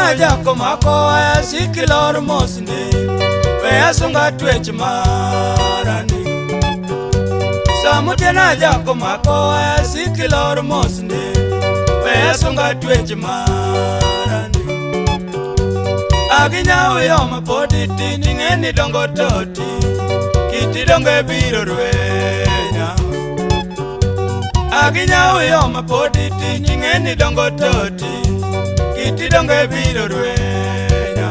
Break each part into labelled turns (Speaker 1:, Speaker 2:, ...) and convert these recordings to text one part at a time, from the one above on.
Speaker 1: Samutiena jako mako asiki lor mos ndi we asunga twech marani. Samutiena jako mako asiki lor mos ndi we asunga twech marani. Aginyawo yo mapod itin ing'e ni dongo toti kiti dongo biro rwenya. Aginyawo yo mapod itin ing'e ni dongo toti kiti dongo biro rwenya.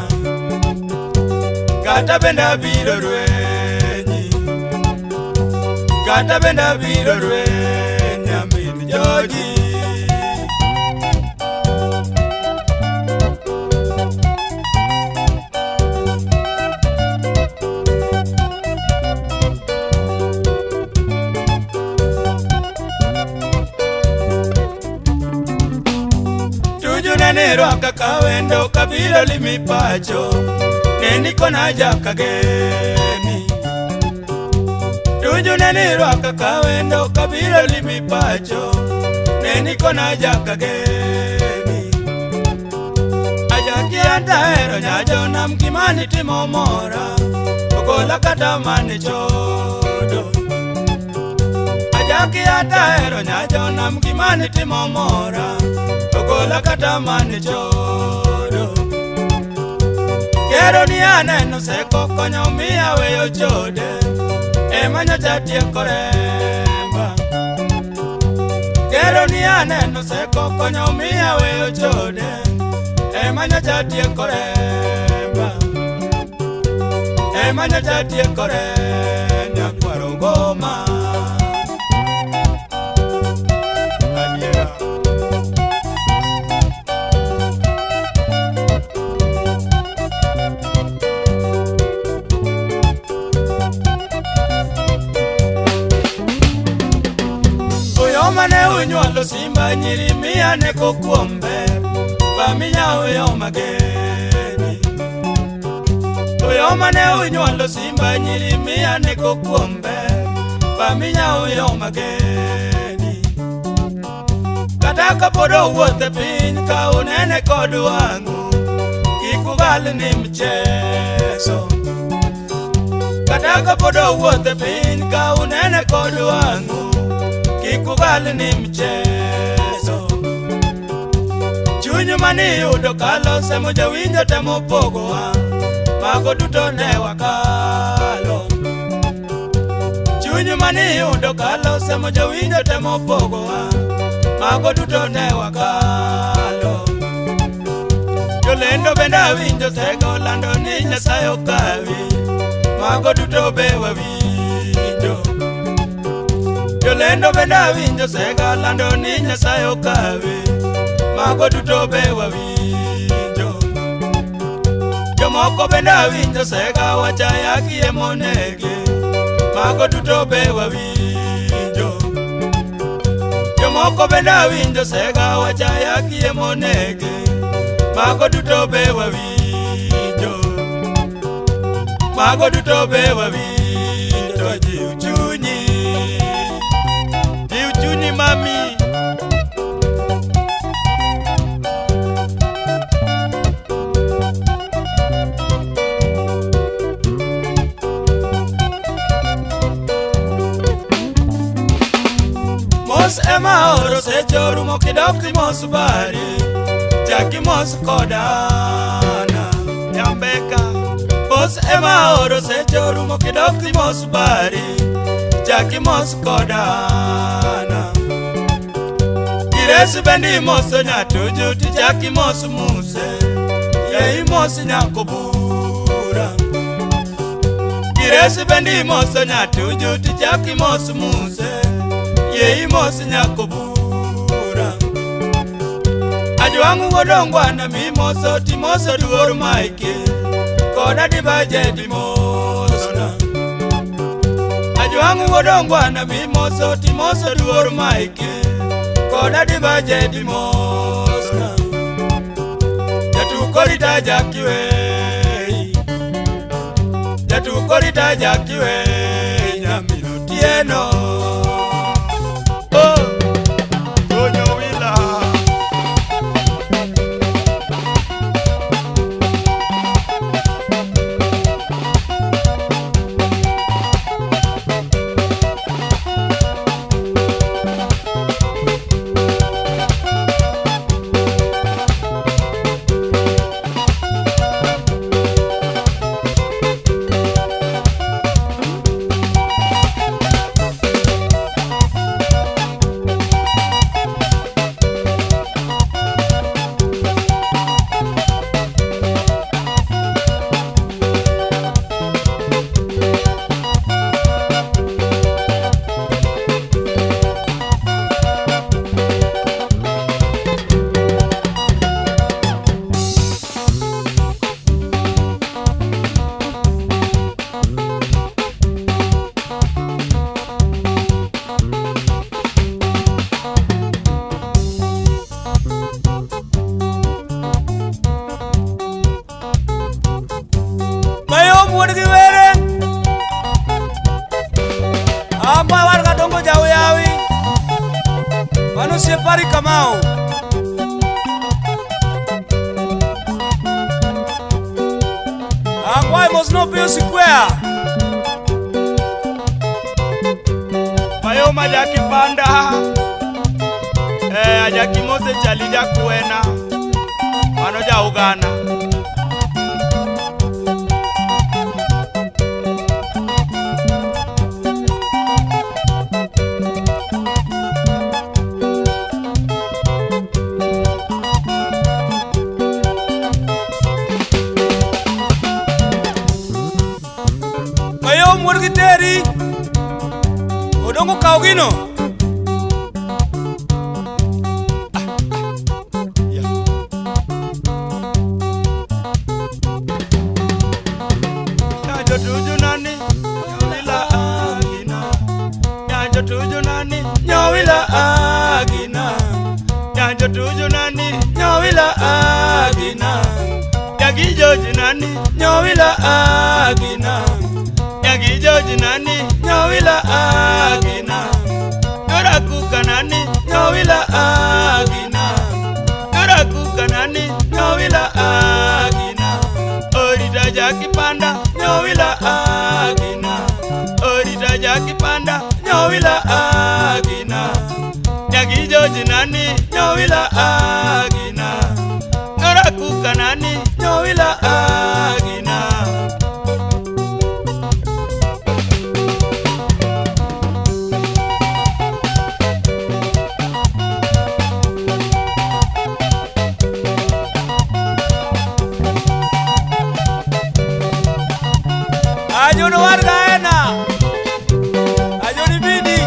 Speaker 1: Kata bende abiro rwenyi, kata bende abiro rwenya min jogi. Tuju nene rwaka kawendo kabiro limi pacho neni kona jakageni. Tuju nene rwaka kawendo kabiro limi pacho neni kona jakageni. Ajaki antahero nyajo nam gimani timo mora ogola kata mani chodo. Ajaki antahero nyajo nam gimani timo mora ogola kata mani chodo. Kero ni aneno seko konyo miya weyo chode ema nyocha tieko remba. Kero ni aneno seko konyo miya weyo chode ema nyocha tieko remba. Ema nyocha tieko remba nyakwaro ngoma.
Speaker 2: Adiera.
Speaker 1: Oyo mane unywolo simba nyiri miya neko kuom ber baminya oyo mageni. Oyo mane unywolo simba nyiri miya neko kuom ber baminya oyo mageni. Kata kapod owuotho e piny ka unene kod wang'u kik ugal ni mchezo. Kata kapod owuotho e piny ka unene kod wang'u kik ugal ni mchezo. Chuny maniyudo kalo semo jawinjo temo pogowa mago duto ne wakalo. Chuny maniyudo kalo semo jawinjo temo pogowa mago duto ne wakalo. Jolendo bende awinjo sego lando ni Nyasaye okawi mago duto be wawinjo. Jolendo bende awinjo sega lando ni Nyasaye okawi mago duto be wawinjo. Jomoko bende awinjo sega wacha yaki emonegi mago duto be wawinjo. Jomoko bende awinjo sega wacha yaki emonegi mago duto be wawinjo. Mago duto be wawinjo jiw chunyi.
Speaker 2: Jiw chunyi mami.
Speaker 1: Mos ema oro seche orumo kidok imos bari chak imos kodana.
Speaker 2: Nyambeka.
Speaker 1: Mos ema oro seche orumo kidok imos bari chak imos kodana. Iresi bende imoso nyatuju tichak imos muse ye imos nyakobura. Iresi bende imoso nyatuju tichak imos muse ye imos nyakobura. Ajwang'u wuod ongwana mimoso timoso duor maike koda dibaje dimosona. Ajwang'u wuod ongwana mimoso timoso duor maike koda dibaje dimosona. Jatuko rita jakiwei, jatuko rita jakiwei nyamin Otieno. Oh.
Speaker 2: Tonyo wila.
Speaker 1: wuod gi were. Angwa war kadongo jaoyawi. Mano siepari Kamau. Angwa mosno Pio Square.
Speaker 2: Mayoma jaki panda. Ajaki mose chali jakuena. Mano ja Uganda.
Speaker 1: Mayom wuod gi teri. Odongo kaw gino.
Speaker 2: Nyanjo tuju nani nyowila agina. Nyanjo tuju nani nyowila agina. Nyanjo tuju nani nyowila agina. Yagi joji nani nyowila agina. Yagi joji nani nyowila agina. Nyora kuka nani nyowila agina. Nyora kuka nani nyowila agina. Orita jaki panda nyowila agina. Orita jaki panda nyowila agina. Yagi joji nani nyowila agina. Nyora kuka nani nyowila agina.
Speaker 1: Ajono war gaena. Ajoni bidi.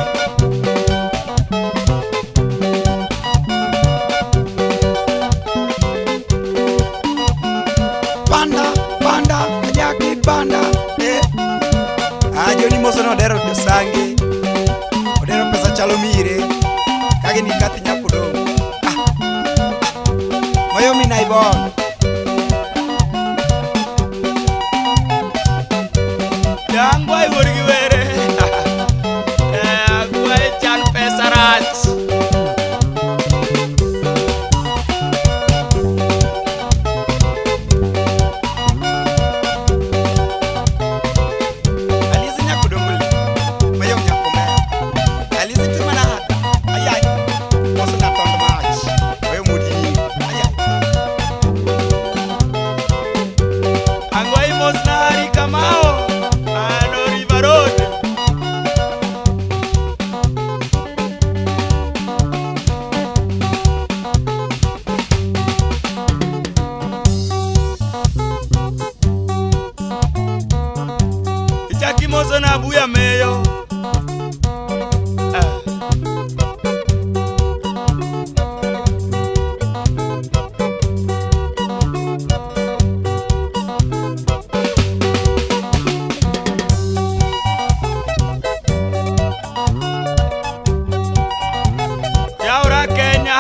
Speaker 3: Panda, panda, ajaki panda. Ajoni moso no odero josange. Odero pesa chalo mire. Kagini kathi nyakudo. Ah. Mayomi naibon.
Speaker 2: Jangwa wuod gi were. Agwa chan pesa rach.
Speaker 3: Alizi nyakudongoli. Mayom nyakomea. Alizi timana. Ayai. Moso na tondo mach. Mayom udi. Ayai.
Speaker 2: Angwa imos nari Kamao. Ano River Road. Ichaki moso na buya meyo. Yaura Kenya.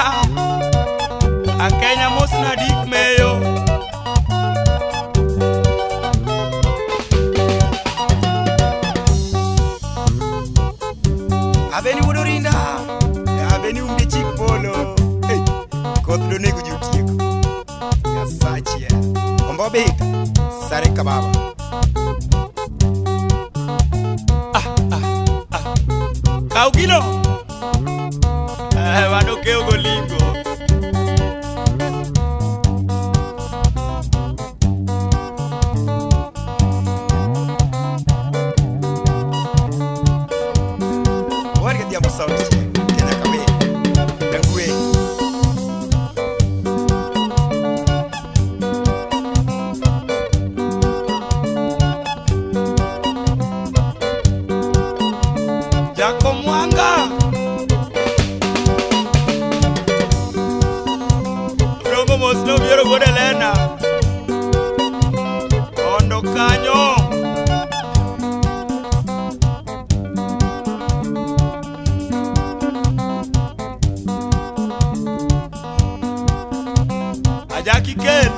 Speaker 2: A Kenya mos na dik meyo.
Speaker 3: Abeni wuod Orinda. Abeni umbe chik polo. Hey. Koth donego ji otieko. Nyasachi. Ombo bita. Sare kababa.
Speaker 2: Kaw gino. Mano kew golingo.
Speaker 3: Warga diambo sauti. Kenya kawe. Dangue.
Speaker 2: Jacob Mwanga. Rogo mos nobiero wuod Elena. Ondo kanyo. Ajaki kel.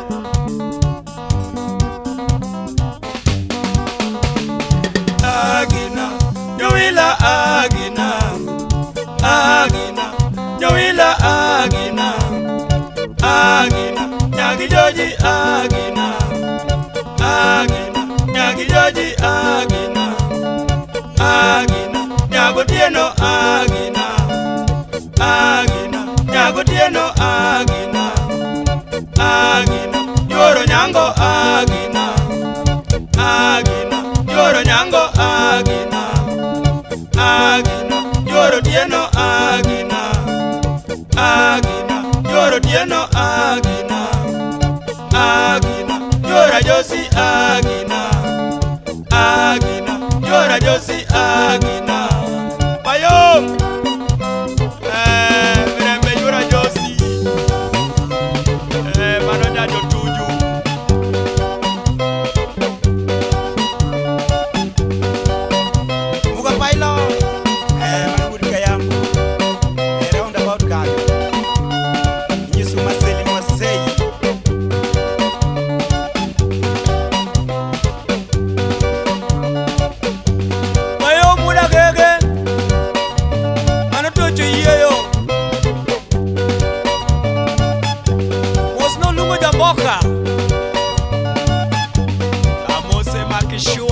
Speaker 1: Otieno agina, agina, Nyagotieno agina, agina, Yoro Nyango agina, agina, Yoro Nyango agina, agina, Yoro Tieno agina, agina, Yoro Tieno agina, agina, Yora Josi agina, agina, Yora Josi agina.
Speaker 2: Mayom! Mirembe Yura Josi. Mano jajo tuju.
Speaker 3: Muga Pilot. Mano wuod Kayambo. Roundabout kanyo. Inyiso Marceline Wasei.
Speaker 2: Mayom wuod Agege. Mano tocho yieyo. Mos noluongo jamboka. Amose Makishua.